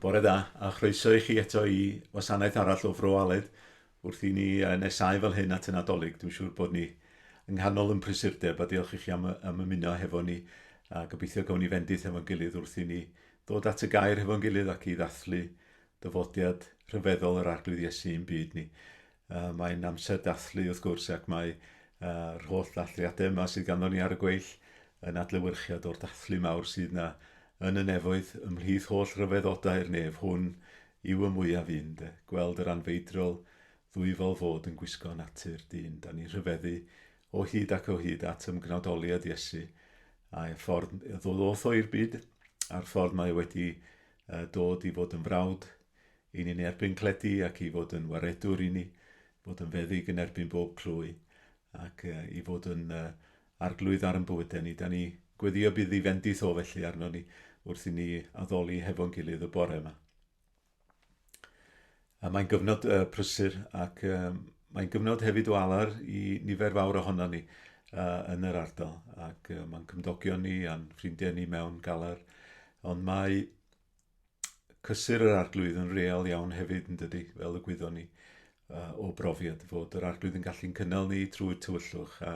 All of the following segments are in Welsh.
Bore da, a chroeso i chi eto i wasanaeth arall o Fro Aled wrth i ni nesau fel hyn at y Nadolig. Dwi'n siŵr bod ni yng nghanol yn prysurdeb a diolch i chi am, am ymuno hefo ni a gobeithio gawn ni fendith hefo'n gilydd wrth i ni ddod at y gair hefo'n gilydd ac i ddathlu dyfodiad rhyfeddol yr Arglwydd Iesu i'n byd ni. Mae'n amser dathlu wrth gwrs ac mae yr holl ddathliadau yma sydd ganddo ni ar y gweill yn adlewyrchiad o'r dathlu mawr sydd na yn y nefoedd ymhlith holl ryfeddodau'r nef hwn yw y mwyaf un de, gweld yr anfeidrol ddwyfol fod yn gwisgo natur dyn. Da ni'n rhyfeddu o hyd ac o hyd at ymgnawdoliad Iesu a'i ffordd ddoth o i'r byd a'r ffordd mae wedi dod i fod yn frawd i ni'n erbyn cledi ac i fod yn waredwr i ni, fod yn feddyg yn erbyn bob clwy ac i fod yn arglwydd ar yn bywydau ni. Da ni gweddio bydd i fendith o felly arno ni wrth i ni addoli hefo'n gilydd y bore yma. A mae'n gyfnod prysur ac mae'n gyfnod hefyd o alar i nifer fawr ohono ni yn yr ardal ac mae'n cymdogion ni a'n ffrindiau ni mewn galar ond mae cysur yr arglwydd yn real iawn hefyd yn dydy, fel y gwyddon ni o brofiad, fod yr arglwydd yn gallu'n cynnal ni trwy'r tywyllwch a,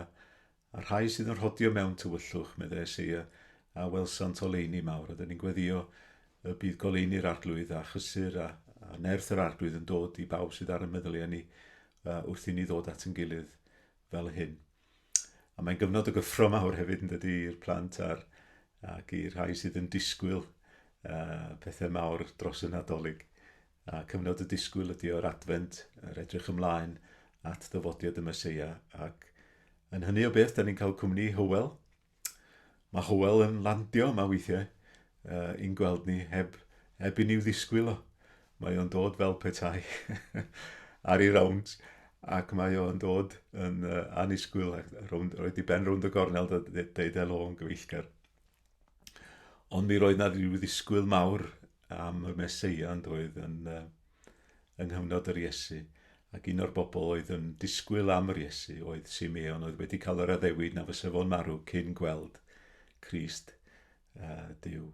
a rhai sydd yn rhodio mewn tywyllwch, meddai Eseia, a welsant oleuni mawr. A dyn ni'n gweddio y bydd goleuni'r arglwydd a chysur a, a nerth yr arglwydd yn dod i bawb sydd ar y meddyliau ni wrth i ni ddod at yn gilydd fel hyn. A mae'n gyfnod o gyffro mawr hefyd yn dydy i'r plant a'r, ac i'r rhai sydd yn disgwyl pethau mawr dros y Nadolig. A cyfnod y disgwyl ydy o'r Adfent, yr edrych ymlaen at ddyfodiad y Meseia. Ac yn hynny o beth, da ni'n cael cwmni Hywel. Mae Hywel yn landio yma weithiau i'n gweld ni heb, heb i ni'w ddisgwyl o. Mae o'n dod fel petai ar ei rownd ac mae o'n dod yn annisgwyl ac rownd, roed i ben rownd y gornel a deud helo yn gyfeillgar. Ond mi roedd na rhyw ddisgwyl mawr am y Meseia yn doedd yn, yng nghyfnod yr Iesu. Ac un o'r bobl oedd yn disgwyl am yr Iesu oedd Simeon, oedd wedi cael yr addewid na fysa fo'n marw cyn gweld Crist Duw.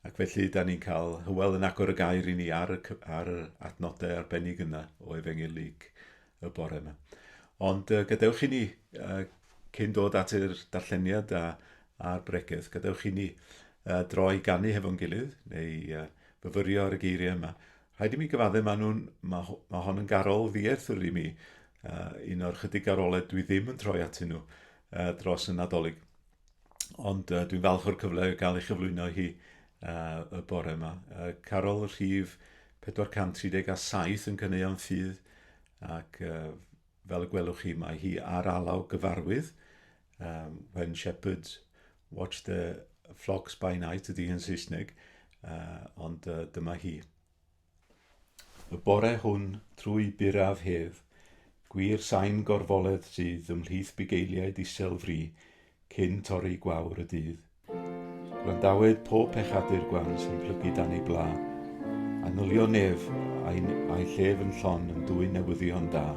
Ac felly, da ni'n cael Hywel yn agor y gair i ni ar y, ar yr adnodau arbennig yna o Efengyl Luc y bore yma. Ond gadewch i ni, cyn dod at yr darlleniad a, a'r bregeth, gadewch i ni droi ganu hefo'n gilydd, neu fyfyrio ar y geiriau yma. Rhaid i mi gyfadde, mae, nhw'n, mae, mae hon yn garol ddieithr i mi, un o'r chydig garolau dwi ddim yn troi atyn nhw dros y Nadolig. Ond dwi'n falch o'r cyfle i gael ei chyflwyno hi y bore yma. Carol rhif 437 yn Caneuon Ffydd ac fel y gwelwch chi mae hi ar alaw gyfarwydd um, When Shepherds Watch the Flocks by Night ydy yn Saesneg, ond dyma hi. Y bore hwn, trwy buraf hedd, gwir sain gorfoledd sydd ymhlith bugeiliaid isel fri, cyn torri gwawr y dydd. Gwrandawed pob pechadur gwan sy'n plygu dan ei bla, a nylio nef a'i, a'i llef yn llon yn dwyn newyddion da.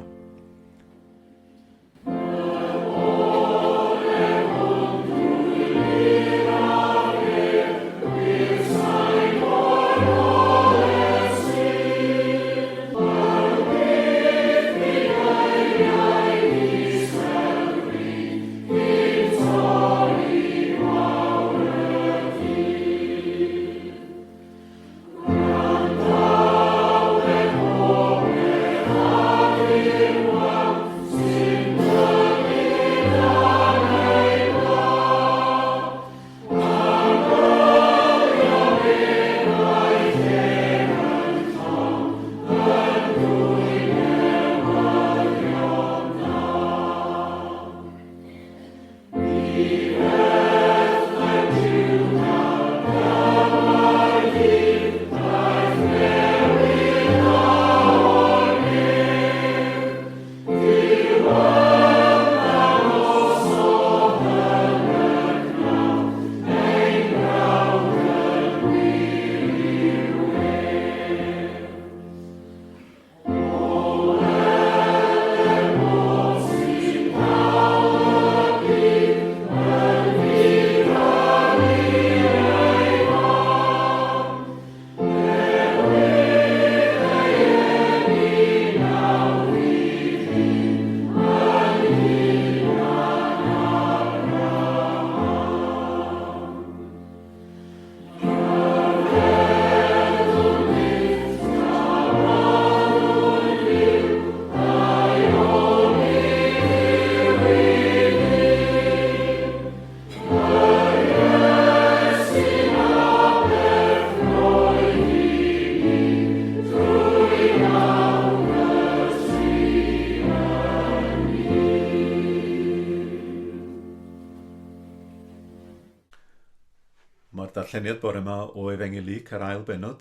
Mae'r darlleniad bore yma o Efengyl Luc ar ail bennod,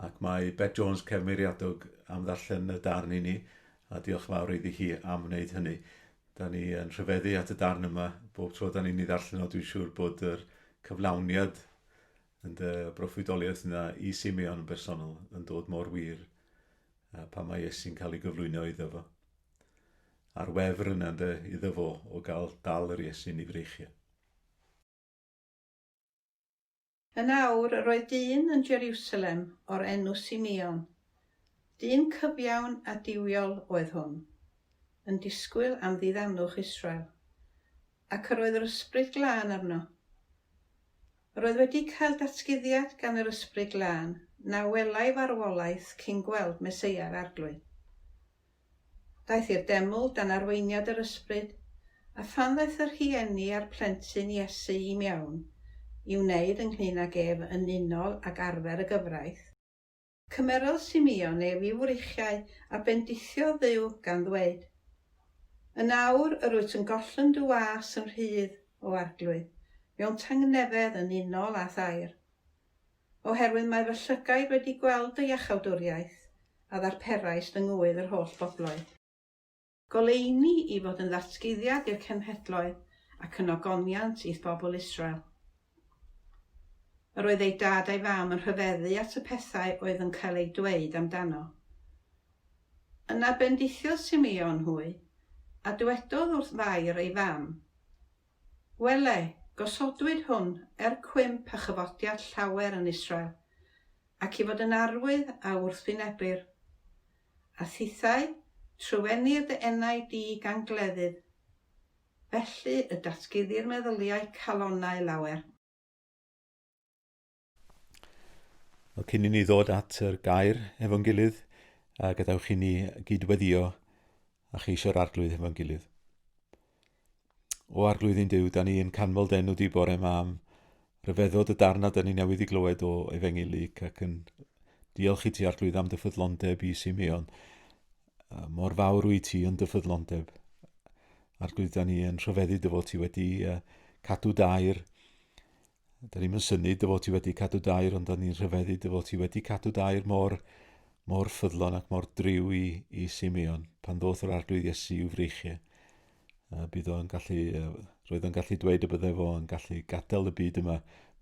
ac mae Bet Jones Cefn Meiriadog am ddarllen y darn i ni, a diolch fawr iddi hi am wneud hynny. Da ni yn rhyfeddu at y darn yma, bob tro da ni'n ei ddarllen o, dwi'n siŵr bod yr cyflawniad yn dy broffwydoliaeth yna i Simeon yn bersonol yn dod mor wir pan mae Iesu'n cael ei gyflwyno iddo fo. A'r wefr yna ynde, iddo fo o gael dal yr Iesu'n ei freichiau. Yn awr, yr oedd dyn yn Jeriwsalem o'r enw Simeon, dyn cyfiawn a duwiol oedd hwn, yn disgwyl am ddiddanwch Israel, ac yr oedd yr Ysbryd Glân arno. Yr oedd wedi cael datguddiad gan yr Ysbryd Glân na welai farwolaeth cyn gweld Meseia'r Arglwydd. Daeth i'r deml dan arweiniad yr Ysbryd, a phan ddaeth y rhieni a'r plentyn Iesu i mewn, i wneud ynglŷn ag ef yn unol ag arfer y gyfraith, cymerodd Simeon ef i'w wreichiau a bendithiodd Dduw gan ddweud, Yn awr yr wyt yn gollwng dy was yn rhydd, O Arglwydd, mewn tangnefedd yn unol â'th air. Oherwydd mae fy llygaid wedi gweld dy iachawdwriaeth, a ddarperaist yng ngŵydd yr holl bobloedd. Goleuni i fod yn ddatguddiad i'r cenhedloedd ac yn ogoniant i'th bobl Israel. Yr oedd ei dad a'i fam yn rhyfeddu at y pethau oedd yn cael eu dweud amdano. Yna bendithiodd Simeon hwy, a dywedodd wrth Fair ei fam, Wele, gosodwyd hwn er cwymp a chyfodiad llawer yn Israel, ac i fod yn arwydd a wrthwynebir. A thithau, truenir dy enau di gan gleddyf. Felly y datguddir meddyliau calonnau lawer. Wel, cyn i ni ddod at yr gair efo'n gilydd, a gadewch i ni gydweddio a cheisio'r arglwydd efo'n gilydd. O arglwydd ein Duw, da ni yn canmol dy enw di bore yma am ryfeddod y darn a da ni newydd i glywed o Efengyl Luc ac yn diolch i ti arglwydd am dy ffyddlondeb i Simeon. Mor fawr wyt ti yn dy ffyddlondeb. Arglwydd, da ni yn rhyfeddu dy fod ti wedi cadw dair Da ni'n yn synnu dy fod ti wedi cadw dair, ond da ni'n rhyfeddu dy fod ti wedi cadw dair mor, mor ffyddlon ac mor driw i, i Simeon pan ddoth yr arglwydd Iesu i'w freichiau. Bydd o'n gallu, roedd o'n gallu dweud y bydde fo yn gallu gadael y byd yma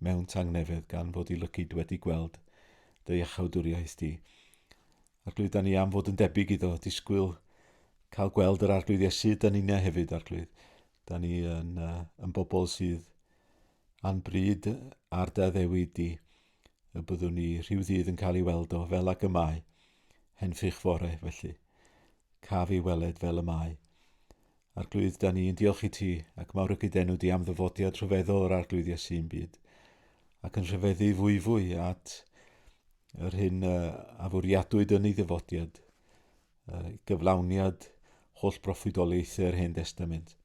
mewn tangnefedd gan fod i lygid wedi gweld dy iachawdwriaeth di. Arglwydd, da ni am fod yn debyg iddo, disgwyl cael gweld yr arglwydd Iesu, da ni'n hefyd, arglwydd. Da ni yn, yn bobl sydd a'n bryd ar dy addewid di, y byddwn ni rhyw ddydd yn cael ei weld o fel ag y mae, henffych fore, felly. Caf ei weled fel y mae. Arglwydd, da ni yn diolch i ti ac mawrygu d'enw di am ddyfodiad rhyfeddol yr Arglwydd Iesu i'n byd, ac yn rhyfeddu fwyfwy at yr hyn a fwriadwyd yn ei ddyfodiad, gyflawniad holl broffwydoliaethau'r Hen Destament.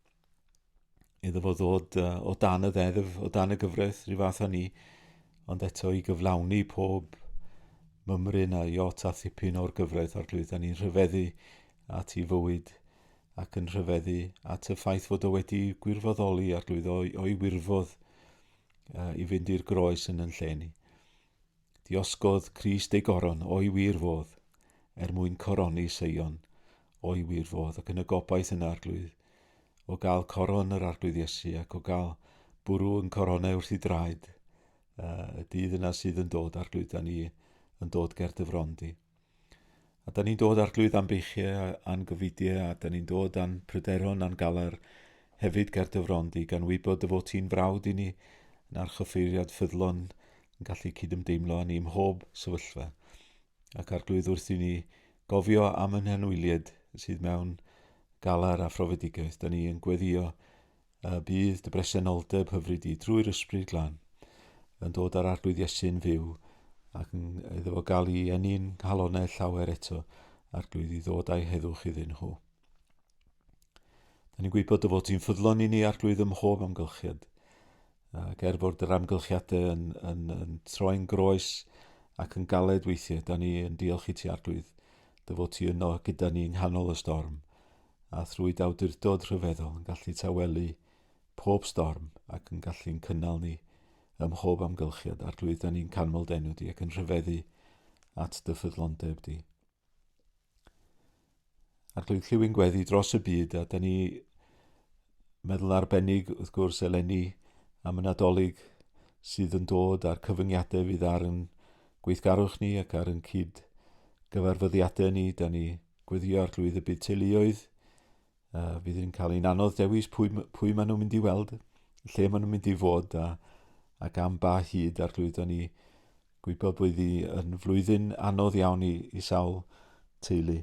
iddo fo ddod o dan y ddeddf, o dan y gyfraith, rhyw fath â ni, ond eto i gyflawni pob mymryn a iot a thipyn o'r gyfraith arglwydd. Da ni'n rhyfeddu at ei fywyd ac yn rhyfeddu at y ffaith fod o wedi gwirfoddoli arglwydd o'i, o'i wirfodd i fynd i'r groes yn yn lle ni. Diosgodd Crist ei goron o'i wir fodd, er mwyn coroni Seion o'i wir fodd, ac yn y gobaith yna, Arglwydd, o gael coron yr Arglwydd Iesu ac o gael bwrw yn coronau wrth ei draed, y dydd yna sydd yn dod, Arglwydd, da ni yn dod ger dy fron di. A da ni'n dod arglwydd am beichiau a'n gofidiau, a da ni'n dod a'n pryderon a'n galar hefyd ger dy fron di, gan wybod dy fod ti'n frawd i ni, yn archoffeiriad ffyddlon, yn gallu cydymdeimlo â ni ym mhob sefyllfa. Ac arglwydd wrth i ni gofio am yn henwylied sydd mewn galar a phrofedigaeth, da ni yn gweddio y bydd dy bresenoldeb hyfryd di drwy'r Ysbryd Glân yn dod ar Arglwydd Iesu'n fyw ac yn, iddo fo gael ei eni'n nghalonau llawer eto, Arglwydd, i ddod â'i heddwch iddyn nhw. Da ni'n gwybod dy fod ti'n ffyddlon i ni, Arglwydd, ym mhob amgylchiad. Ac er bod yr amgylchiadau yn, yn, yn troi'n groes ac yn galed weithiau, da ni yn diolch i ti, Arglwydd, dy fod ti yno gyda ni yng nghanol y storm a thrwy d'awdurdod rhyfeddol yn gallu tawelu pob storm ac yn gallu'n cynnal ni ym mhob amgylchiad. Arglwydd, da ni'n canmol d'enw di ac yn rhyfeddu at dy ffyddlondeb di. Arglwydd, lliwyn gweddi dros y byd, a da ni meddwl arbennig, wrth gwrs, eleni am y Nadolig sydd yn dod a'r cyfyngiadau fydd ar yn gweithgarwch ni ac ar yn cyd gyfarfyddiadau ni. Da ni gweddio Arglwydd y bydd teuluoedd fydd yn cael ein anodd dewis pwy, pwy maen nhw'n mynd i weld, lle maen nhw'n mynd i fod a, ac am ba hyd. Arglwydd, da ni gwybod bod hi yn flwyddyn anodd iawn i, i sawl teulu.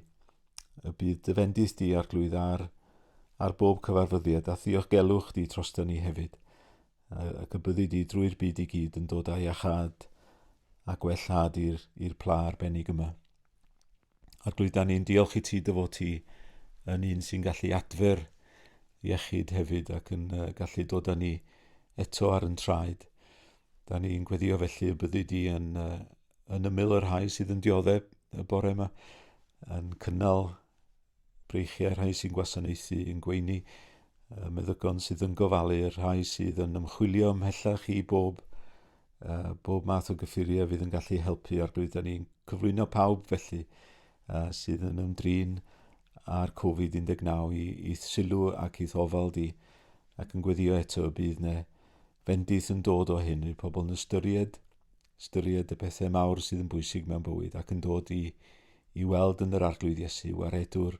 Y bydd dy fendith di, Arglwydd, ar, ar bob cyfarfyddiad a diogelwch di drosto ni hefyd. Ac y byddi di drwy'r byd i gyd yn dod â iachâd a gwellhad i'r pla arbennig yma. Arglwydd, da ni'n diolch i ti dy fod ti yn un sy'n gallu adfer iechyd hefyd ac yn gallu dod â ni eto ar yn traed. Da ni'n gweddio felly y byddi di yn, yn ymyl y rhai sydd yn dioddef y bore yma, yn cynnal breichiau rhai sy'n gwasanaethu, yn gweini y meddygon sydd yn gofalu, y rhai sydd yn ymchwilio ymhellach i bob uh, bob math o gyffuriau fydd yn gallu helpu. Arglwydd, da ni'n cyflwyno pawb felly uh, sydd yn ymdrin â'r Covid-19 i, i sylw ac i'th ofal di ac yn gweddio eto y bydd ne fendith yn dod o hyn i'r pobl yn ystyried ystyried y pethau mawr sydd yn bwysig mewn bywyd ac yn dod i, i weld yn yr Arglwydd Iesu waredwr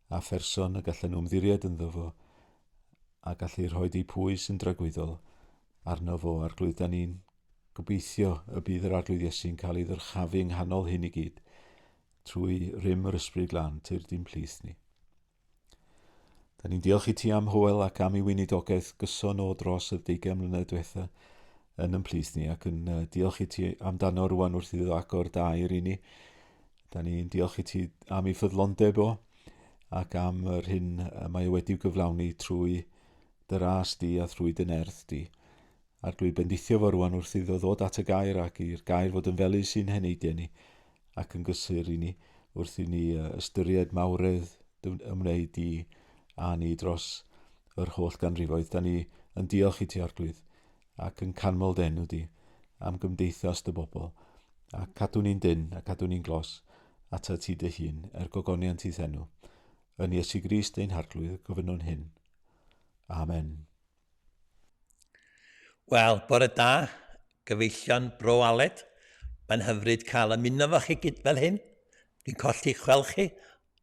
a pherson y gallan nhw ymddiried ynddo fo a gallu rhoi eu pwys yn dragwyddol arno fo. Arglwydd, da ni'n gobeithio y bydd yr Arglwydd Iesu'n cael ei ddyrchafu yng nghanol hyn i gyd trwy rym yr Ysbryd Glân, tyrd i'n plith ni. Da ni'n diolch i ti am Hywel ac am ei weinidogaeth gyson o dros y deugain mlynedd diwetha yn yn plith ni ac yn uh, diolch i ti amdano rwan wrth iddo agor dair i ni. Da ni'n diolch i ti am ei ffyddlondeb o ac am yr hyn mae o wedi'w gyflawni trwy dy ras di a thrwy dy nerth di. Arglwydd bendithio fo rwan wrth iddo ddod at y gair ac i'r gair fod yn felys i'n heneidiau ni ac yn gysur i ni wrth i ni ystyried mawredd dy ymwneud di a ni dros yr holl ganrifoedd. Da ni yn diolch i ti, Arglwydd, ac yn canmol dy enw di am gymdeithas dy bobl, a cadw ni'n dynn a cadw ni'n glos atat ti dy hun, er gogoniant i'th enw. Yn Iesu Grist ein Harglwydd, gofynnwn hyn. Amen. Wel, bore da, gyfeillion Bro Aled. Mae'n hyfryd cael ymuno fo chi gyd fel hyn. Dwi'n colli chwel chi,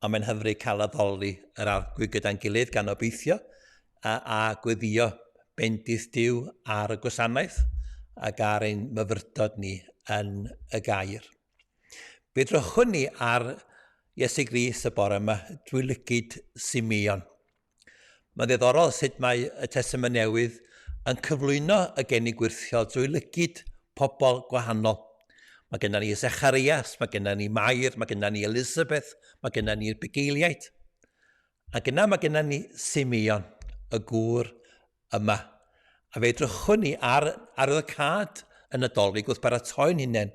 ond mae'n hyfryd cael addoli yr arglwydd gyda'n gilydd gan obeithio a, a gweddio bendith Duw ar y gwasanaeth ac ar ein myfyrdod ni yn y gair. Fe drychwn ni ar Iesu Grist y bore yma drwy lygid Simeon. Mae'n ddiddorol sut mae y Testament Newydd yn cyflwyno y geni gwyrthiol drwy lygid pobl gwahanol. Mae gennym ni Zecharias, mae gennym ni Mair, mae gennym ni Elizabeth, mae gennym ni'r bugeiliaid. Ac yna mae gennym ni Simeon, y gŵr yma. A fe edrychwn ni ar arwyddocâd y Nadolig wrth baratoi'n hunain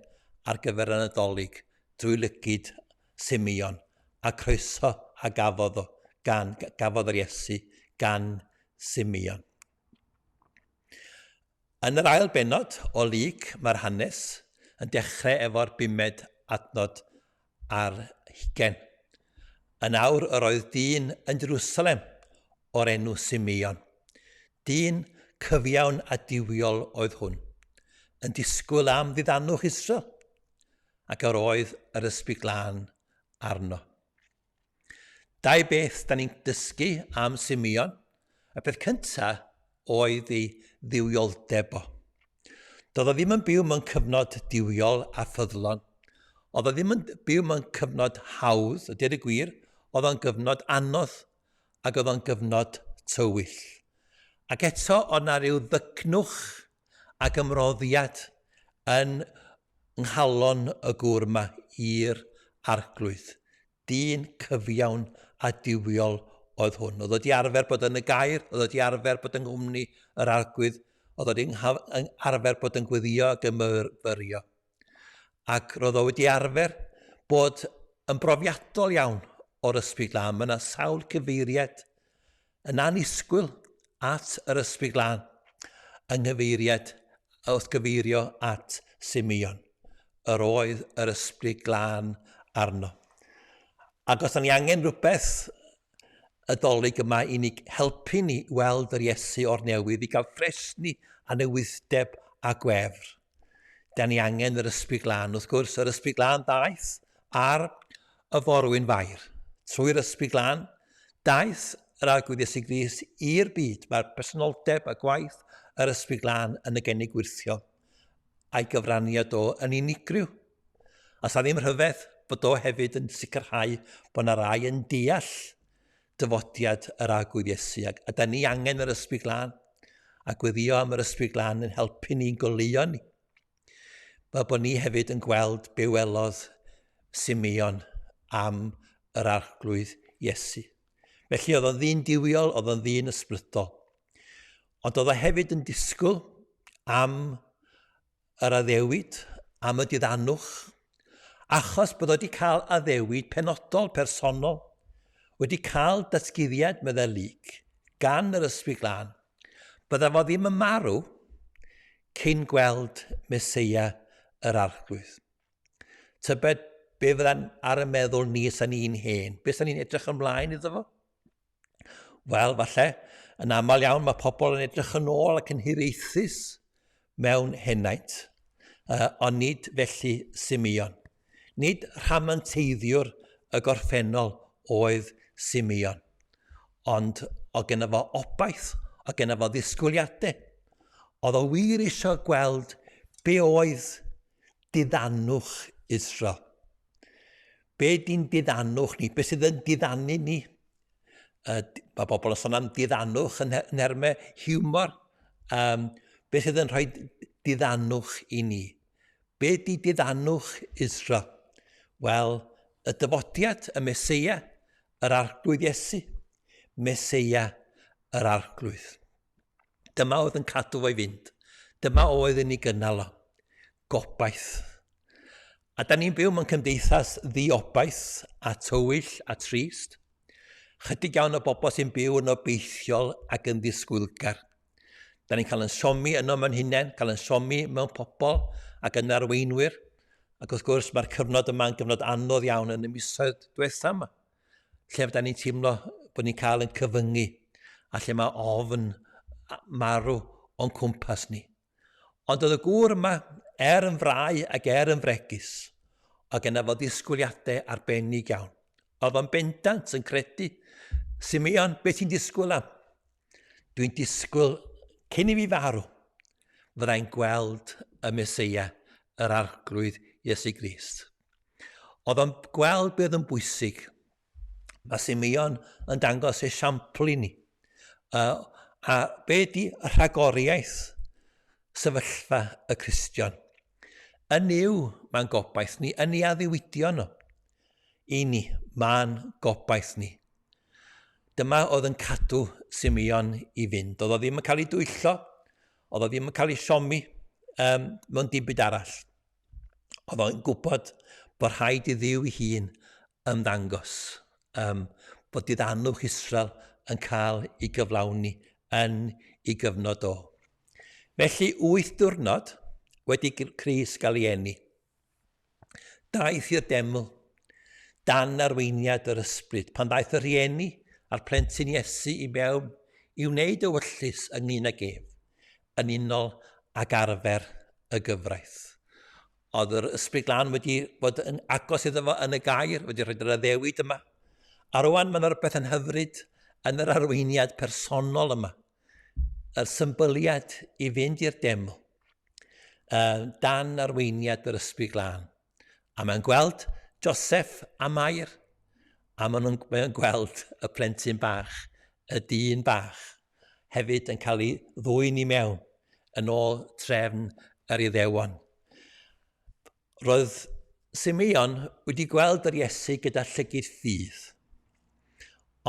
ar gyfer y Nadolig drwy lygid Simeon a croeso a gafodd o gan, gafodd yr Iesu gan Simeon. Yn yr ail bennod o Luc mae'r hanes yn dechrau efo'r bumed adnod ar hugain. Yn awr yr oedd dyn yn Jerusalem o'r enw Simeon. Dyn cyfiawn a duwiol oedd hwn, yn disgwyl am ddiddanwch Israel, ac yr oedd yr Ysbryd Glân arno. Dau beth da ni'n dysgu am Simeon. Y peth cyntaf oedd ei dduwioldeb o. Doedd o ddim yn byw mewn cyfnod duwiol a ffyddlon. Oedd o ddim yn byw mewn cyfnod hawdd, a dweud y gwir, oedd o'n gyfnod anodd ac oedd o'n gyfnod tywyll. Ac eto, oedd na rhyw ddycnwch ac ymroddiad yn nghalon y gŵr yma i'r Arglwydd. Dyn cyfiawn a duwiol oedd hwn. Oedd wedi arfer bod yn y gair, oedd wedi arfer bod yng nghwmni yr Arglwydd, oedd wedi arfer bod yn gweddio ac yn myfyrio. Ac roedd o wedi arfer bod yn brofiadol iawn o'r Ysbryd Glân. Mae yna sawl cyfeiriad yn annisgwyl at yr Ysbryd Glân yng nghyfeiriad wrth gyfeirio at Simeon. Yr oedd yr ysbryd glân arno. Ac os da ni angen rhywbeth y dolyg yma i ni helpu ni weld yr Iesu o'r newydd, i gael ffresni a newydd-deb a gwefr. Da ni angen yr ysbryd glân. Wrth gwrs, yr ysbryd glân ddaeth ar y forwyn fair. Trwy'r ysbryd glân, daeth yr arglwydd Iesu Grist i'r byd. Mae'r personoldeb a gwaith yr ysbryd glân yn y genig wyrthio a'i gyfraniad o yn unigryw. A sa ddim rhyfedd bod o hefyd yn sicrhau bod yna rai yn deall dyfodiad yr Arglwydd Iesu. A, a da ni angen yr Ysbryd Glân a gweddio am yr Ysbryd Glân yn helpu ni'n goleuo ni. Fel bod ni hefyd yn gweld be welodd Simeon am yr Arglwydd Iesu. Felly oedd o'n ddyn diwiol, oedd o'n ddyn ysbrydol. Ond oedd o hefyd yn disgwyl am yr addewid am y diddanwch, achos bod wedi cael addewid penodol, personol, wedi cael datguddiad, meddai Luc, gan yr Ysbryd Glân, bydda fo ddim yn marw cyn gweld Meseia yr Arglwydd. Tybed be fydda'n ar y meddwl ni sa'n ni'n hen? Be sa'n ni'n edrych ymlaen iddo fo? Wel, falle, yn aml iawn mae pobl yn edrych yn ôl ac yn hiraethus mewn henaint, uh, ond nid felly Simeon. Nid rhamanteiddiwr y gorffennol oedd Simeon, ond o gyda fo obaith, o gyda fo ddisgwyliadau. Oedd o wir eisiau gweld be oedd diddanwch Israel. Be di'n diddanwch ni? Be sydd yn diddanu ni? Uh, mae bobl yn sôn am diddanwch yn nhermau hiwmor. Um, be sydd yn rhoi diddanwch i ni? Be di diddanwch Israel? Wel, y dyfodiad, y Meseia, yr Arglwydd Iesu. Meseia, yr Arglwydd. Dyma oedd yn cadw fo i fynd. Dyma oedd yn ei gynnal o. Gobaith. A da ni'n byw mewn cymdeithas ddiobaith a tywyll a trist. Chydig iawn o bobl sy'n byw yn obeithiol ac yn ddisgwylgar. Da ni'n cael yn siomi yno mewn hunain, cael yn siomi mewn pobl ac yn arweinwyr. Ac wrth gwrs mae'r cyfnod yma'n gyfnod anodd iawn yn y misoedd diwethaf yma. lle fydda ni'n teimlo bod ni'n cael yn cyfyngu a lle mae ofn marw o'n cwmpas ni. Ond oedd y gŵr yma, er yn frau ac er yn fregus, oedd genna fo ddisgwyliadau arbennig iawn. Oedd o'n bendant yn credu, Simeon, beth ti'n disgwyl am? Dwi'n disgwyl, cyn i fi farw, fyddai'n gweld y Meseia, yr Arglwydd Iesu Grist. Oedd o'n gweld beth yn bwysig. Mae Simeon yn dangos esiampl i ni. Uh, a be di rhagoriaeth sefyllfa y Cristion? Yn yw mae'n gobaith ni, yn ei addewidion nhw. I ni, mae'n gobaith ni. Dyma oedd yn cadw Simeon i fynd. Oedd o ddim yn cael ei dwyllo, oedd o ddim yn cael ei siomi um, mewn dim byd arall. Oedd o'n gwybod bod rhaid i Dduw ei hun ymddangos, um, bod diddanwch Israel yn cael ei gyflawni yn ei gyfnod o. Felly, wyth diwrnod wedi Crist gael ei eni, daeth i'r deml dan arweiniad yr ysbryd, pan ddaeth y rhieni a'r plentyn Iesu i mewn i wneud ewyllys ynglyn ag ef, yn unol ag arfer y gyfraith. Oedd yr Ysbryd Glân wedi bod yn agos iddo fo yn y gair, wedi rhoi yr addewid yma. A rwan mae yna rhywbeth yn hyfryd yn yr arweiniad personol yma. Yr symbyliad i fynd i'r deml uh, dan arweiniad yr Ysbryd Glân. A mae'n gweld Joseph a Mair, a maen nhw'n mae gweld y plentyn bach, y dyn bach, hefyd yn cael ei ddwyn i mewn yn ôl trefn yr Iddewon. Roedd Simeon wedi gweld yr Iesu gyda llygid ffydd,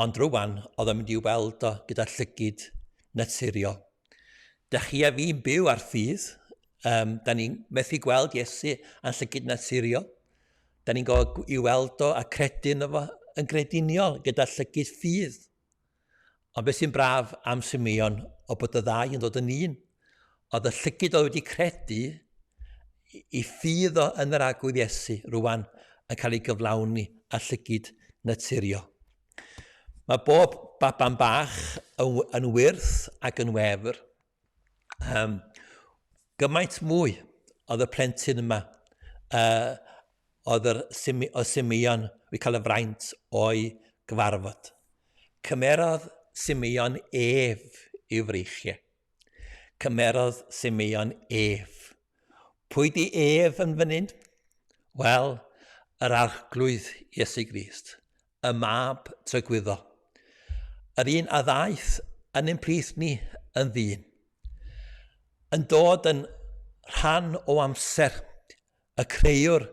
ond rwan oedd o'n mynd i weld o gyda llygid naturiol. Da chi a fi'n byw ar ffydd. Um, da ni'n methu gweld Iesu a'n llygyd naturiol. Da ni'n gofio i weld o a credu yno fo yn grediniol gyda llygyd ffydd. Ond beth sy'n braf am Simeon o bod y ddau yn dod yn un. Oedd y llygid oedd wedi credu i ffydd o yn yr Arglwydd Iesu rwan yn cael ei gyflawni a llygid naturiol. Mae bob baban bach yn, yn wyrth ac yn wefr. Um, gymaint mwy oedd y plentyn yma. Uh, oedd yr Sime, o Simeon wedi cael y fraint o'i gyfarfod. Cymerodd Simeon ef i'w freichiau. Cymerodd Simeon ef. Pwy di ef yn fan hyn? Wel, yr Arglwydd Iesu Grist, y mab tragwyddo. Yr un a ddaeth yn ein plith ni yn ddyn. Yn dod yn rhan o amser, y creuwr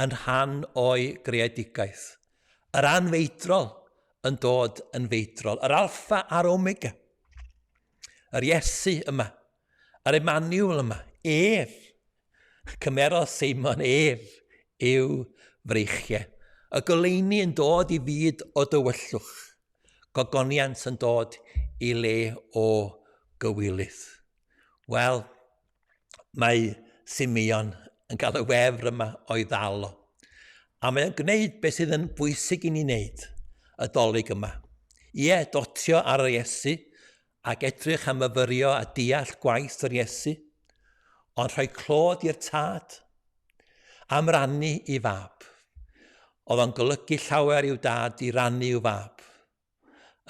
yn rhan o'i greadigaeth. Yr anfeidrol yn dod yn feidrol, yr alffa a'r omega. Yr Iesu yma, yr Emmanuel yma, ef. Cymerodd Seimon ef i'w freichiau. Y goleuni yn dod i fyd o dywyllwch. Gogoniant yn dod i le o gywilydd. Wel, mae Simeon yn cael y wefr yma o'i ddal o. A mae o'n gwneud beth sydd yn bwysig i ni wneud y dolyg yma. Ie, dotio ar yr Iesu ac edrych am myfyrio a deall gwaith yr Iesu, ond rhoi clod i'r tad am rannu i fab. Oedd o'n golygu llawer i'w dad i rannu i'w fab.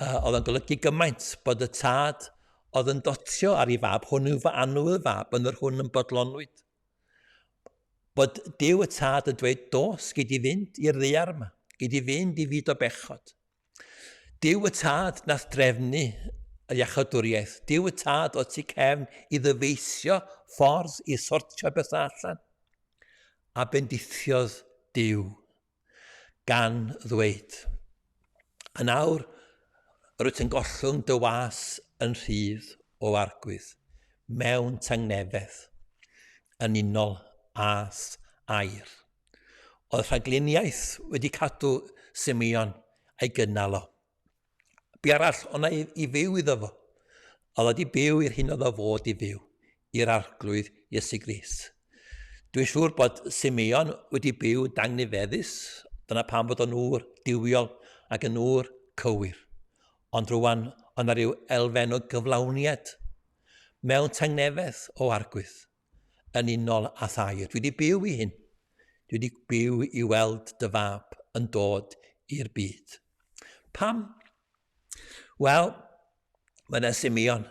Oedd o'n golygu gymaint bod y tad oedd yn dotio ar ei fab, hwn yw fy annwyl fab, yn yr hwn yn bodlonwyd. Bod Duw y tad yn dweud, dos, gyd i fynd i'r ddaear yma, gyd i fynd i fyd o bechod. Duw y tad nath drefnu y iachawdwriaeth. Duw y tad o tu cefn i ddyfeisio ffordd i sortio bethau allan. A bendithiodd Duw gan ddweud, Yn awr, yr wyt yn gollwng dy was yn rhydd o arglwydd, mewn tangnefedd, yn unol â'th air. Oedd rhagluniaeth wedi cadw Simeon a'i gynnal o. Be arall o'na i, i fyw iddo fo? Oedd wedi byw i'r hyn oedd o fod i fyw, i'r arglwydd Iesu Grist. Dwi'n siŵr bod Simeon wedi byw dangnifeddus, dyna pam bod o'n ŵr duwiol ac yn ŵr cywir. Ond rwan, oedd yna rhyw elfen o gyflawniad mewn tangnefedd o arglwydd yn unol â thair. Dwi wedi byw i hyn. Dwi wedi byw i weld dy fab yn dod i'r byd. Pam? Wel, mae yna Simeon,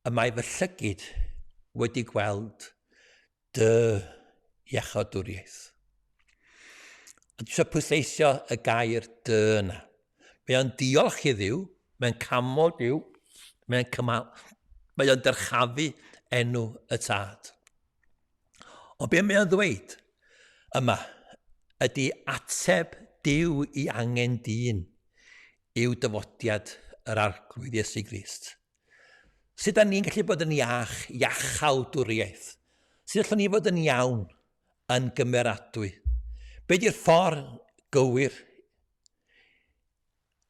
y mae fy llygid wedi gweld dy iachawdwriaeth. A dwi eisiau pwysleisio y gair dy yna. Mae o'n diolch i Dduw, mae'n camol Duw, mae'n cymal, mae o'n dyrchafu enw y tad. Ond be mae o'n ddweud yma ydy ateb Duw i angen dyn yw dyfodiad yr Arglwydd Iesu Grist. Sut da ni'n gallu bod yn iach, iachawdwriaeth? Sut allwn ni fod yn iawn, yn gymeradwy? Be di'r ffordd gywir?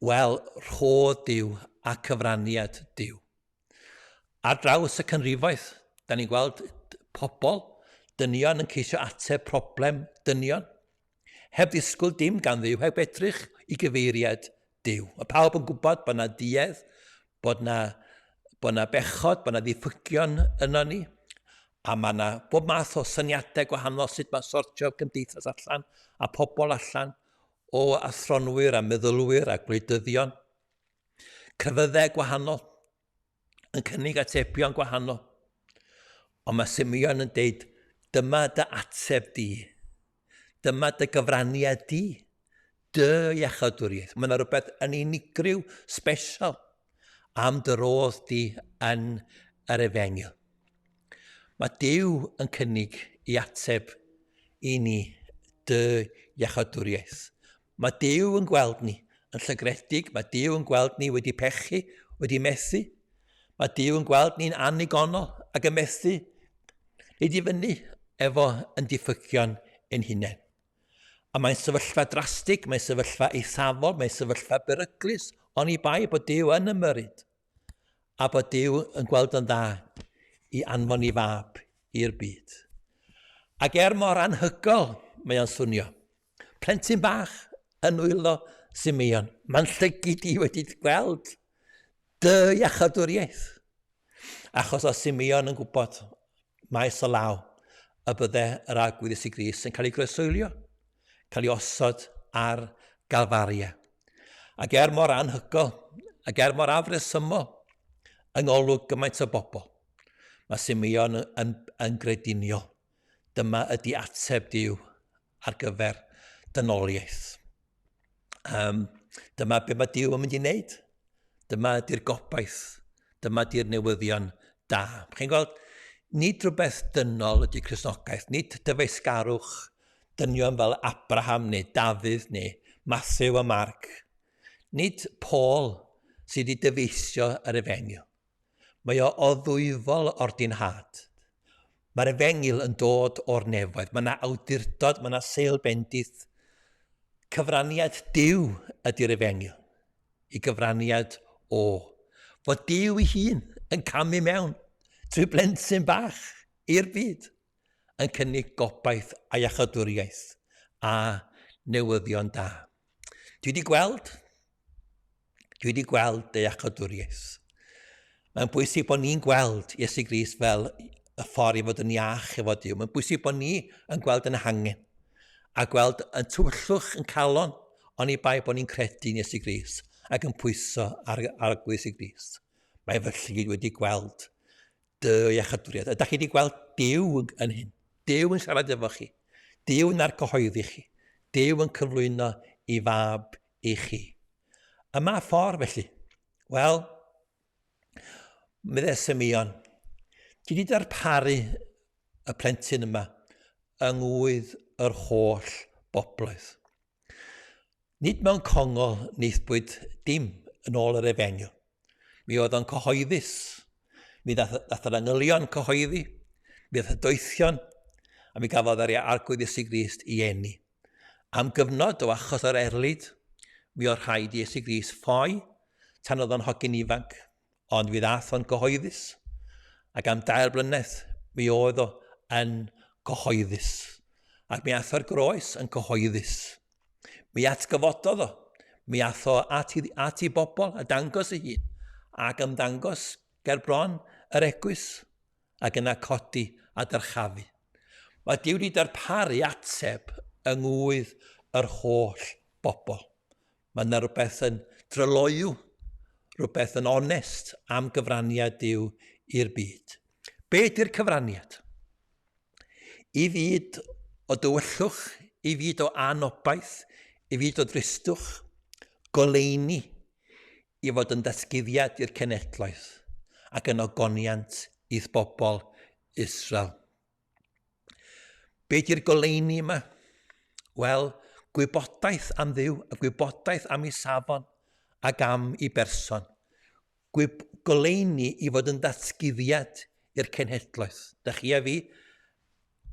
Wel, rhodd Duw a cyfraniad Duw. Ar draws y canrifoedd, da ni'n gweld pobl, dynion yn ceisio ateb problem dynion. Heb ddisgwyl dim gan Dduw, heb edrych i gyfeiriad Duw. Mae pawb yn gwybod bod yna duedd, bod yna, bod yna bechod, bod yna ddiffygion yno ni, a mae yna bob math o syniadau gwahanol sut mae sortio cymdeithas allan a pobl allan o athronwyr a meddylwyr a gwleidyddion. Crefyddau gwahanol yn cynnig atebion gwahanol. Ond mae Simeon yn deud, dyma dy ateb di. Dyma dy gyfraniad di. Dy iachawdwriaeth. Mae yna rhywbeth yn unigryw, special, am dy rodd di yn yr efengyl. Mae Duw yn cynnig i ateb i ni dy iachawdwriaeth. Mae Duw yn gweld ni yn llygredig, mae Duw yn gweld ni wedi pechu, wedi methu. Mae Duw yn gweld ni'n annigonol ac yn methu nid i fyny efo yn diffygion ein hunain. A mae'n sefyllfa drastig, mae'n sefyllfa eithafol, mae'n sefyllfa beryglus, oni bai bod Duw yn ymyrryd a bod Duw yn gweld yn dda i anfon i fab i'r byd. Ac er mor anhygol mae o'n swnio, plentyn bach yn nwylo Simeon, mae'n llygid i wedi gweld dy iachadwriaeth. Achos o Simeon yn gwybod maes o law y bydde yr Arglwydd Iesu Grist yn cael ei groeshoelio, cael ei osod ar Galfaria. Ac er mor anhygol, ac er mor afresymol, yng ngolwg gymaint o bobl, mae Simeon yn, yn, yn grediniol. Dyma ydy ateb Duw ar gyfer dynoliaeth. Um, dyma be mae Duw yn mynd i wneud. Dyma ydy'r gobaith. Dyma ydy'r newyddion da. Chi'n gweld, nid rhywbeth dynol ydy Cristnogaeth, nid dyfeisgarwch dynion fel Abraham neu Dafydd neu Matthew a Mark. Nid Paul sydd wedi dyfeisio yr efengyl. Mae o o ddwyfol ordinhad. Mae'r efengyl yn dod o'r nefoedd. Mae yna awdurdod, mae yna seil bendith. Cyfraniad Duw ydy'r efengyl. I gyfraniad o. Fod Duw ei hun yn camu mewn trwy blentyn bach i'r byd yn cynnig gobaith a iachadwriaeth a newyddion da. Dwi wedi gweld Dwi wedi gweld dy iachawdwriaeth. Mae'n bwysig bod ni'n gweld Iesu Grist fel y ffordd i fod yn iach efo Duw. Mae'n bwysig bod ni yn gweld yn hangen a gweld yn tywyllwch yn calon oni bai bod ni'n credu yn Iesu Grist ac yn pwyso ar, ar Iesu Grist. Mae fy llygid wedi gweld dy iachadwriaeth. Ydych chi wedi gweld Duw yn hyn? Duw yn siarad efo chi. Duw yn argyhoeddi chi. Duw yn cyflwyno i fab i chi. Y ma ffordd felly? Wel, meddai Simeon, ti wedi darparu y plentyn yma yng ngwydd yr holl bobloedd. Nid mewn congol wnaethpwyd dim yn ôl yr efengyl. Mi oedd o'n cyhoeddus. Mi ddath, ddath yr angylion cyhoeddi, mi ddath y doethion, a mi gafodd yr arglwydd Iesu Grist i eni. Am gyfnod o achos yr erlid, mi oedd rhaid i Iesu Grist ffoi tan oedd o'n hogyn ifanc, ond mi ddath o'n gyhoeddus, ac am dair blynedd mi oedd o yn gyhoeddus. Ac mi ath o'r groes yn gyhoeddus. Mi atgyfododd o. Mi ath o at, i, at i bobl a dangos ei hun, ac ymddangos ger bron yr eglwys. ac yna codi a dyrchafu. Mae Duw wedi darparu ateb yng ngwydd yr holl bobl. Mae yna rhywbeth yn dryloyw, rhywbeth yn onest am gyfraniad Duw i'r byd. Be ydy'r cyfraniad? I fyd o dywyllwch, i fyd o anobaith, i fyd o dristwch, goleuni i fod yn ddatguddiad i'r cenhedloedd ac yn ogoniant i'th bobl Israel. Be di'r goleuni yma? Wel, gwybodaeth am Dduw a gwybodaeth am ei safon ac am ei berson. Gwyb goleuni i fod yn ddatguddiad i'r cenhedloedd. Da chi a fi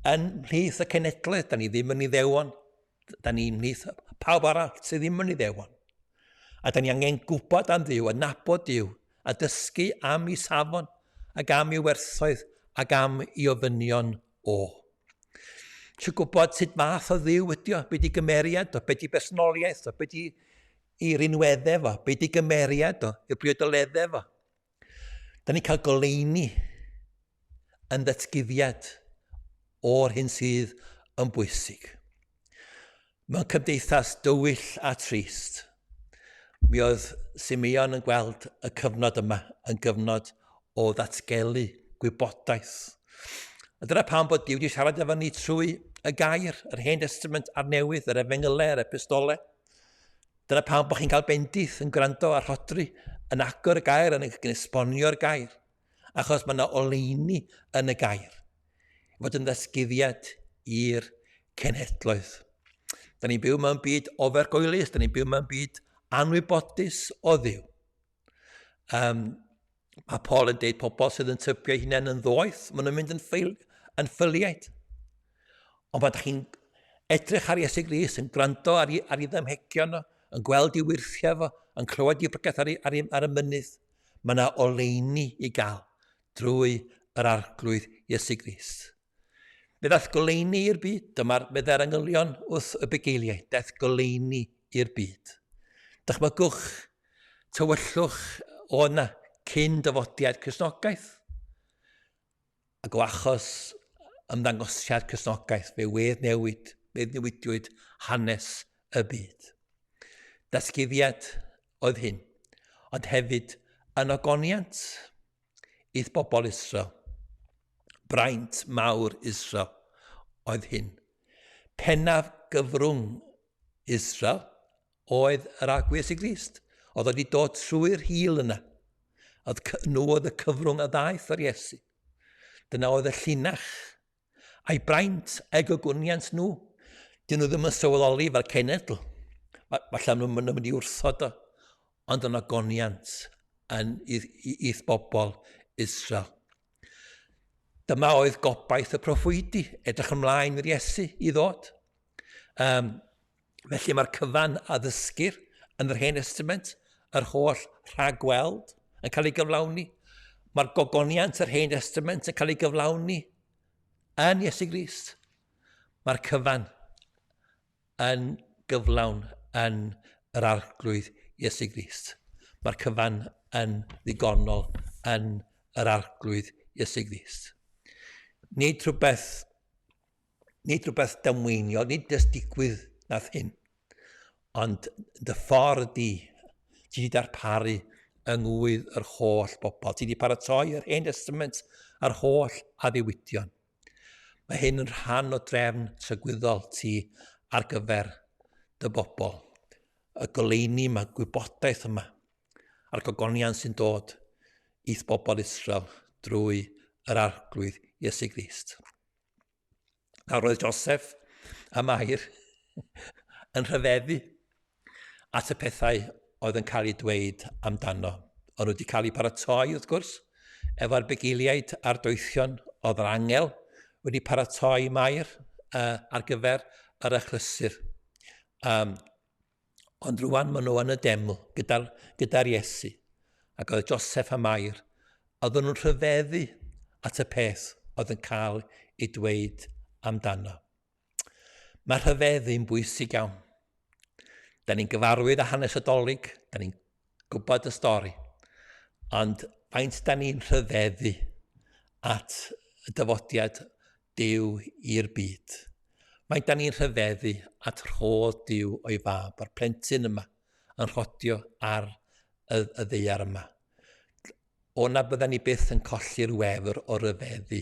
yn mhlith y cenhedloedd, da ni ddim yn iddewon, da ni'n mhlith pawb arall sydd ddim yn iddewon. A da ni angen gwybod am Dduw, a nabod Duw, a dysgu am ei safon, ac am ei werthoedd, ac am ei ofynion o. Eisiau gwybod sut math o Dduw ydi o, be di gymeriad o, be di bersonoliaeth o, be di i rinweddau fo, be di gymeriad o, i'r briodoleddau fo. Da ni'n cael goleuni yn ddatguddiad o'r hyn sydd yn bwysig. Mewn cymdeithas dywyll a trist, mi oedd Simeon yn gweld y cyfnod yma yn gyfnod o ddatgelu gwybodaeth. A dyna pam bod Duw wedi siarad efo ni trwy y gair, yr Hen Testament a'r Newydd, yr Efengylau, yr Epistolau. Dyna pam bod chi'n cael bendith yn gwrando ar Rhodri, yn agor y gair, yn esbonio'r gair, achos mae yna oleuni yn y gair. Fod yn ddysguddiad i'r cenhedloedd. Da ni'n byw mewn byd ofergoelus, da ni'n byw mewn byd anwybodus o Dduw. Um, mae Paul yn deud pobl sydd yn tybio hunain yn ddoeth, maen nhw'n mynd yn, ffeil, yn ffyliaid. Ond pan ydych chi'n edrych ar Iesu Grist, yn gwrando ar, ar ei ddamhegion o, yn gweld ei wyrthiau fo, yn clywed ei bregeth ar, ar, ar y mynydd, mae yna oleuni i gael drwy yr Arglwydd Iesu Grist. Fe ddaeth goleuni i'r byd, dyma'r meddai'r angylion wrth y bugeiliaid, daeth goleuni i'r byd. Dychmygwch tywyllwch o yna cyn dyfodiad Cristnogaeth. Ac o achos ymddangosiad Cristnogaeth, fe wedd newid, fe newidiwyd hanes y byd. Datguddiad oedd hyn, ond hefyd yn ogoniant i'th bobl Israel. Braint mawr Israel oedd hyn. Pennaf gyfrwng Israel oedd yr Arglwydd Iesu Grist. Oedd wedi dod trwy'r hil yna. Oedd nhw oedd y cyfrwng a ddaeth o'r Iesu. Dyna oedd y llinach. A'i braint a'i gogoniant nhw. Dyn nhw ddim yn sylweddoli fel cenedl. Falle nhw'n mynd i wrthod o. Ond yn ogoniant yn i'th bobl Israel. Dyma oedd gobaith y proffwydi, edrych ymlaen i'r Iesu i ddod. Um, felly mae'r cyfan a ddysgir yn yr Hen Testament, yr holl rhagweld yn cael ei gyflawni. Mae'r gogoniant yr Hen Testament yn cael ei gyflawni yn Iesu Grist. Mae'r cyfan yn gyflawn yn yr Arglwydd Iesu Grist. Mae'r cyfan yn ddigonol yn yr Arglwydd Iesu Grist. Nid rhywbeth, nid rhywbeth damweiniol, nid jyst digwydd nath hyn, ond dy ffordd di, ti wedi darparu yng ngwydd yr holl bobl. Ti wedi paratoi yr Hen Testament a'r holl addewidion. Mae hyn yn rhan o drefn tragwyddol ti ar gyfer dy bobl. Y goleuni yma, gwybodaeth yma, a'r gogoniant sy'n dod i'th bobl Israel drwy yr Arglwydd Iesu Grist. Nawr roedd Joseph a Mair yn rhyfeddu at y pethau oedd yn cael eu dweud amdano. O'n nhw wedi cael eu paratoi, wrth gwrs, efo'r bugeiliaid a'r doethion oedd yr angel wedi paratoi Mair ar gyfer yr achlysur. Um, ond rwan maen nhw yn y deml gyda'r gyda Iesu. Ac oedd Joseph a Mair, oedden nhw'n rhyfeddu at y peth oedd yn cael ei dweud amdano. Mae rhyfeddu'n bwysig iawn. Da ni'n gyfarwydd â hanes y Dolig, da ni'n gwybod y stori, ond faint da ni'n rhyfeddu at y dyfodiad Duw i'r byd. Faint da ni'n rhyfeddu at rhodd Duw o'i fab, a'r plentyn yma yn rhodio ar y, y ddaear yma. O na bydda ni byth yn colli'r wefr o ryfeddu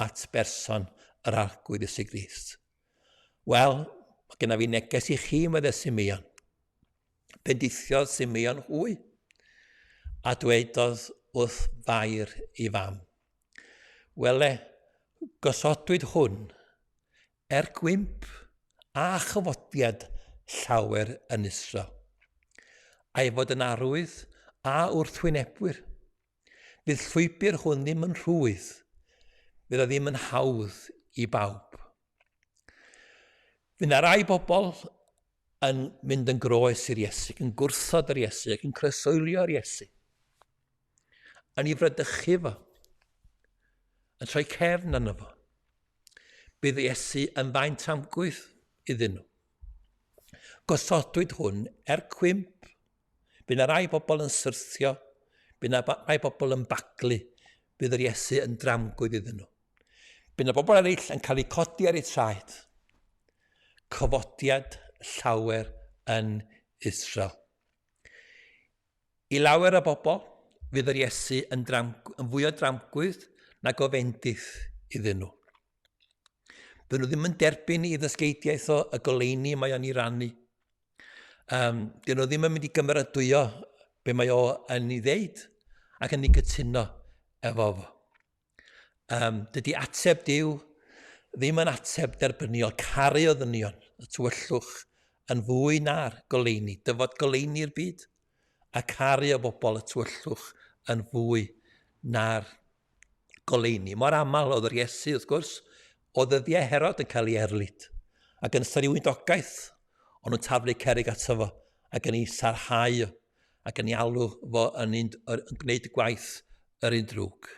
at berson yr Arglwydd Iesu Grist. Wel, mae genna fi neges i chi, meddai Simeon. Bendithiodd Simeon hwy, a dwedodd wrth Fair i fam. Wele, gosodwyd hwn er gwymp a chyfodiad llawer yn Israel, a'i fod yn arwydd a wrthwynebwyr. Fydd llwybr hwn ddim yn rhwydd. Fydd o ddim yn hawdd i bawb. Fydd na rai bobl yn mynd yn groes i'r Iesu, yn gwrthod yr Iesu, ac yn croeshoelio'r Iesu. Yn ei fradychu fo, yn troi cefn arno fo. Bydd Iesu yn fain tramgwydd iddyn nhw. Gosodwyd hwn er cwymp. Bydd na rai bobl yn syrthio, bydd na rai bobl yn baglu, bydd yr Iesu yn dramgwydd iddyn nhw. Bydd na bobl eraill yn cael eu codi ar eu traed. Cyfodiad llawer yn Israel. I lawer o bobl, fydd yr Iesu yn, dram, yn fwy o dramgwydd nag o fendith iddyn nhw. Fydden nhw ddim yn derbyn i ddysgeidiaeth o y goleuni mae o'n ei rannu. Um, dyn nhw ddim yn mynd i gymeradwyo be mae o yn ei ddeud ac yn ei gytuno efo fo. Um, dydy ateb Duw ddim yn ateb derbyniol, caru o ddynion, y tywyllwch yn fwy na'r goleuni, dyfod goleuni'r byd, a caru o bobl y tywyllwch yn fwy na'r goleuni. Mor aml oedd yr Iesu, wrth gwrs, o ddyddiau Herod yn cael ei erlid. Ac yn ystod ei weinidogaeth, o'n nhw'n taflu cerrig ato fo ac yn ei sarhau ac yn ei alw fo yn, un, yn gwneud y gwaith yr un drwg.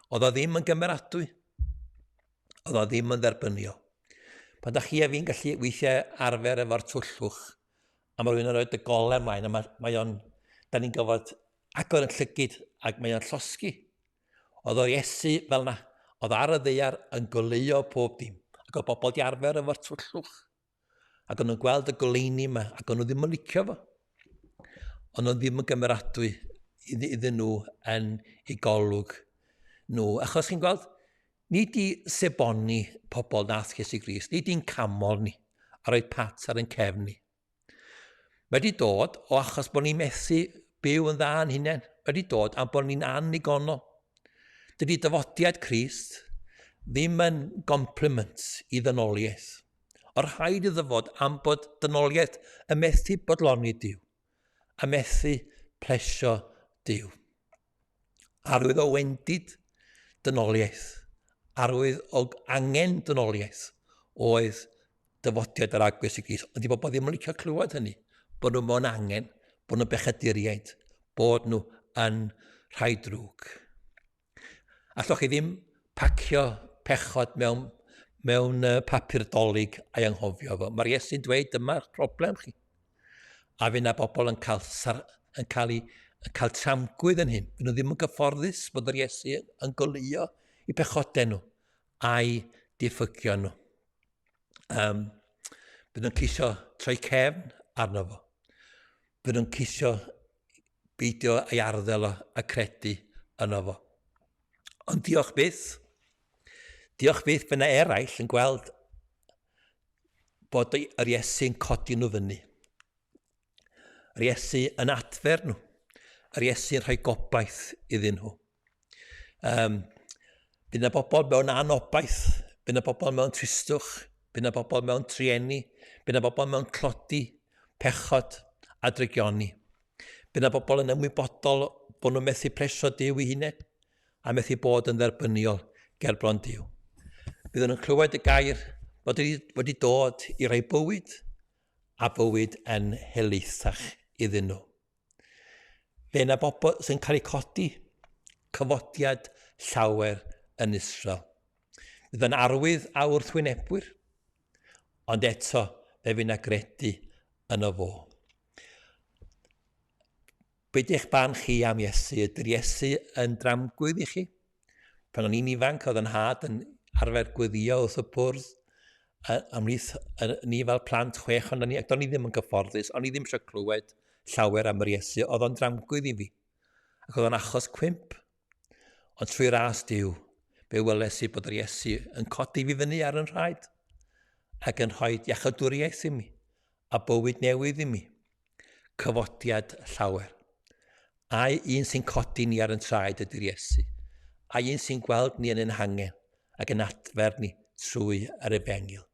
Oedd o ddim yn gymeradwy. Oedd o ddim yn dderbyniol. Pan da chi a fi'n gallu weithiau arfer efo'r twllwch, a mae rhywun yn rhoi y golau ymlaen, a mae, mae o'n, da ni'n gofod agor yn llygyd ac mae o'n llosgi. Oedd o'r Iesu fel na, oedd ar y ddeiar yn goleuo pob dim, ac oedd bobl di arfer efo'r twllwch. Ac o'n nhw'n gweld y goleuni yma, ac o'n nhw ddim yn licio fo. O'n nhw ddim yn gymeradwy iddyn nhw yn eu golwg nhw. Achos chi'n gweld, nid i seboni pobl nath Iesu Grist, nid i'n camol ni, a rhoi pat ar ein cefn ni. Mae wedi dod o achos bod ni'n methu byw yn dda yn hunain. Mae wedi dod am bod ni'n annigonol. Dydy dyfodiad Crist ddim yn compliment i ddynoliaeth. O'r rhaid iddo fod am bod dynoliaeth yn methu bodloni Duw, a methu plesio Duw. Arwydd o wendid dynoliaeth, arwydd o angen dynoliaeth oedd dyfodiad yr Arglwydd Grist. Ond di bobl ddim yn licio clywed hynny, bod nhw mewn angen, bod nhw'n bechaduriaid, bod nhw yn rhai drwg. Allwch chi ddim pacio pechod mewn, mewn papur dolyg a'i anghofio fo. Mae'r Iesu'n dweud dyma'r broblem chi. A fe na bobl yn cael, yn cael, ei, yn cael tramgwydd yn hyn. Fy nhw ddim yn gyfforddus bod yr Iesu yn goleuo i pechodau nhw a'i diffygion nhw. Um, Byd nhw'n ceisio troi cefn arno fo. Byd nhw'n ceisio beidio ei arddel o a credu yno fo. Ond diolch byth, diolch byth fe yna eraill yn gweld bod yr Iesu'n codi nhw fyny. Yr Iesu yn adfer nhw. Yr Iesu'n rhoi gobaith iddyn nhw. Um, bydd yna bobl mewn anobaith, bydd yna bobl mewn tristwch, bydd yna bobl mewn trueni, bydd yna bobl mewn tlodi, pechod a drygioni. Bydd yna bobl yn ymwybodol bod nhw'n methu plesio Duw i hunain a methu bod yn dderbyniol ger bron Duw. Byddwn nhw'n clywed y gair bod wedi, wedi dod i roi bywyd a bywyd yn helaethach iddyn nhw. Fe yna bobl sy'n cael eu codi, cyfodiad llawer yn Israel. Fydd yn arwydd a wrthwynebwyr, ond eto fe fydd yna gredu yno fo. Be di'ch barn chi am Iesu? Ydy'r Iesu yn dramgwydd i chi? Pan o'n i'n ifanc, oedd yn nhad yn arfer gweddio wrth y bwrdd ymhlith ni fel plant chwech ond ni, ac do'n i ddim yn gyfforddus, o'n i ddim eisiau clywed llawer am yr Iesu, oedd o'n dramgwydd i fi. Ac oedd o'n achos cwymp. Ond trwy ras Duw, fe weles i bod yr Iesu yn codi fi fyny ar yn rhaid ac yn rhoi iachawdwriaeth i mi a bywyd newydd i mi. Cyfodiad llawer. Ai un sy'n codi ni ar yn traed ydy'r Iesu. Ai un sy'n gweld ni yn ein hangen ac yn adfer ni trwy yr efengyl.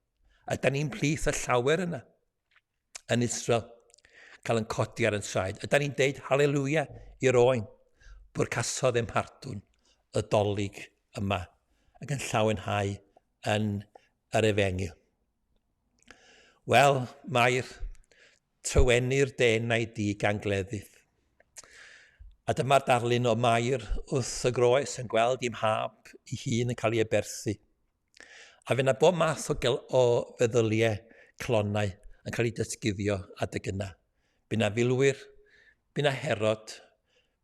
A da ni'n plith y llawer yna yn Israel cael yn codi ar yn traed. A da ni'n deud haleluia i'r oen bwrcasodd ein pardwn y dolyg yma ac yn llawenhau yn yr efengyl. Wel, mae'r trywenu'r denau di gan gleddyf. A dyma'r darlun o Mair wrth y groes yn gweld ei mhab ei hun yn cael ei aberthu. A fe na bob math o, gel, o feddyliau clonau yn cael ei datguddio adeg yna. Bu na filwyr, bu na Herod,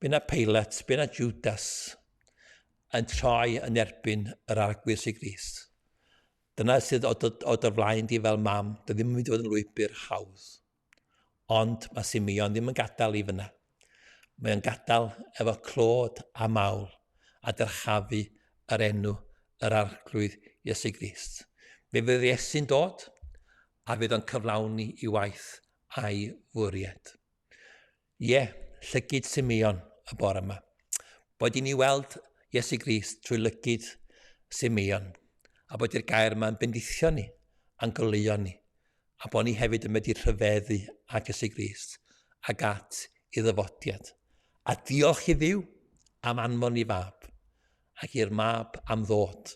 bu na Peilat, bu na Judas yn troi yn erbyn yr Arglwydd Iesu Grist. Dyna sydd o dy, o dy flaen di fel mam. Dy ddim yn mynd i fod yn lwybr hawdd. Ond mae Simeon ddim yn gadael i fyna. Mae o'n gadael efo clod a mawl a dyrchafu yr enw yr Arglwydd Iesu Grist. Fe fydd Iesu'n dod a fydd o'n cyflawni i waith a'i fwriad. Ie, llygid Simeon y bore yma. Boed i ni weld Iesu Grist trwy lygid Simeon, a bod i'r gair yma'n bendithio ni, a'n goleuo ni, a bod ni hefyd yn medru rhyfeddu at Iesu Grist ac at ei ddyfodiad. A diolch i Dduw am anfon i fab, ac i'r mab am ddod,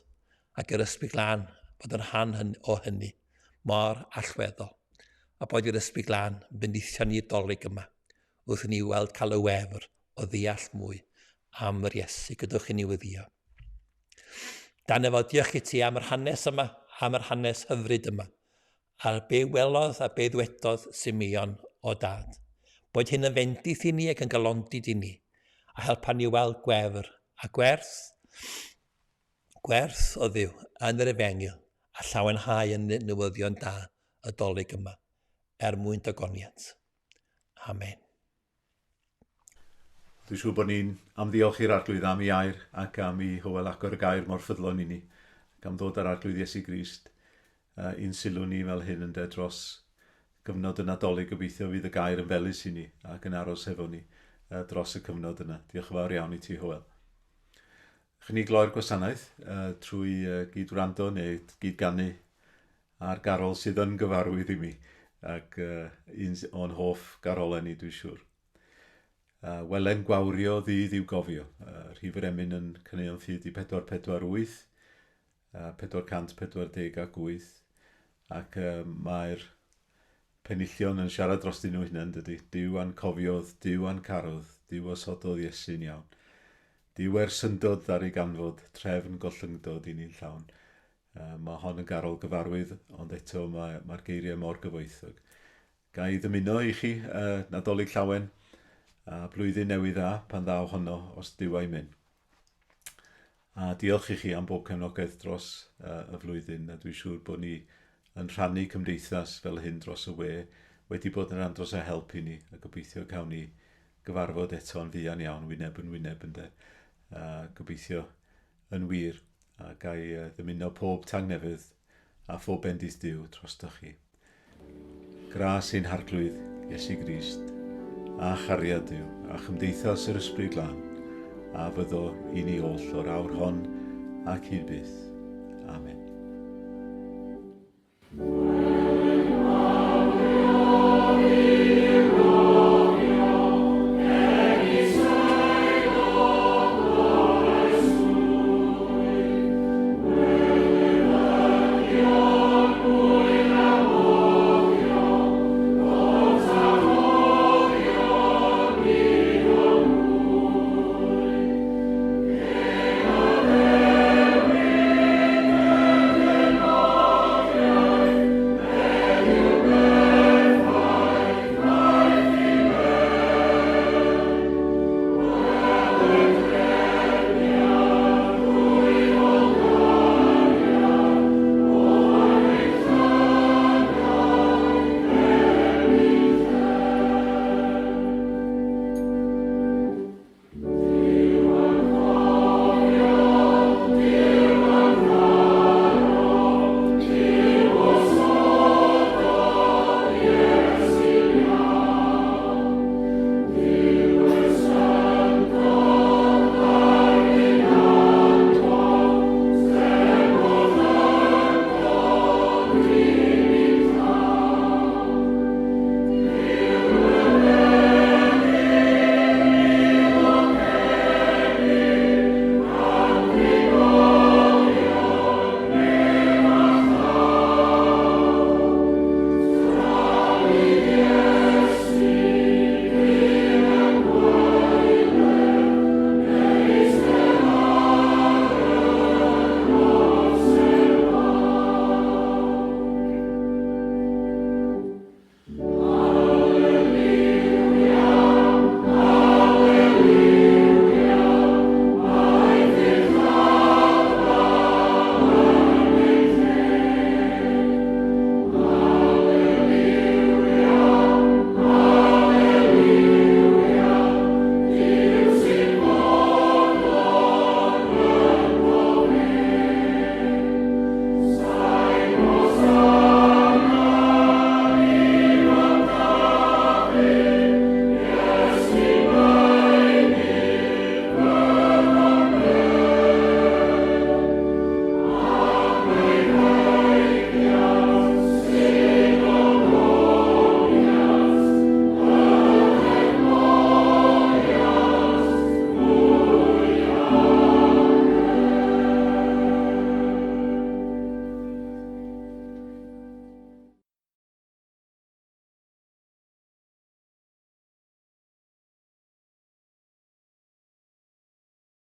ac yr Ysbryd Glân fod yn rhan hyn, o hynny, mor allweddol. A bod i'r Ysbryd Glân yn bendithio ni Dolig yma, wrth i ni weld cael y wefr o ddeall mwy am yr Iesu. Gadewch i ni weddio. Dan efo diolch i ti am yr hanes yma, am yr hanes hyfryd yma, a'r be welodd a be ddwedodd Simeon o dad. Boed hyn yn fendith i ni ac yn galondid i ni, a helpa ni weld gwefr a gwerth, gwerth o Dduw yn yr efengyl a llawenhau yn newyddion da y Dolig yma, er mwyn dogoniant. Amen. Dwi'n siŵr bod ni'n am ddiolch i'r Arglwydd am ei air ac am i Hywel agor y gair mor ffyddlon i ni, ac am ddod â'r Arglwydd Iesu Grist i'n sylw ni fel hyn ynde dros gyfnod y Nadolig. Gobeithio fydd y gair yn felys i ni ac yn aros hefo ni dros y cyfnod yna. Diolch yn fawr iawn i ti, Hywel. Chyn ni gloi'r gwasanaeth trwy gyd-wrando neu gyd-ganu a'r garol sydd yn gyfarwydd i mi, ac un o'n hoff garolau ni, dwi'n siŵr. Welen gwawrio ddydd i'w gofio. Rhif yr emyn yn Caneuon Ffydd i 448, 448, ac mae'r penillion yn siarad drostyn nhw hunain, dydy. Duw a'n cofiodd, Duw a'n carodd, Duw osododd Iesu'n iawn. Duw er syndod ddaru ganfod, trefn gollyngdod i ni'n llawn. Mae hon yn garol gyfarwydd, ond eto mae'r mae geiriau mor gyfoethog. Ga i ddymuno i chi Nadolig Llawen a blwyddyn newydd dda pan ddaw honno os Duw a'i myn. A diolch i chi am bob cefnogaeth dros y flwyddyn, a dwi'n siŵr bod ni yn rhannu cymdeithas fel hyn dros y we wedi bod yn andros o help i ni, a gobeithio cawn ni gyfarfod eto'n fuan iawn, wyneb yn wyneb ynde. Gobeithio yn wir. A ga i ddymuno pob tangnefedd a phob bendith Duw drostoch chi. Gras ein Harglwydd Iesu Grist, a chariad Duw, a chymdeithas yr Ysbryd Glân, a fyddo i ni oll o'r awr hon ac hyd byth. Amen.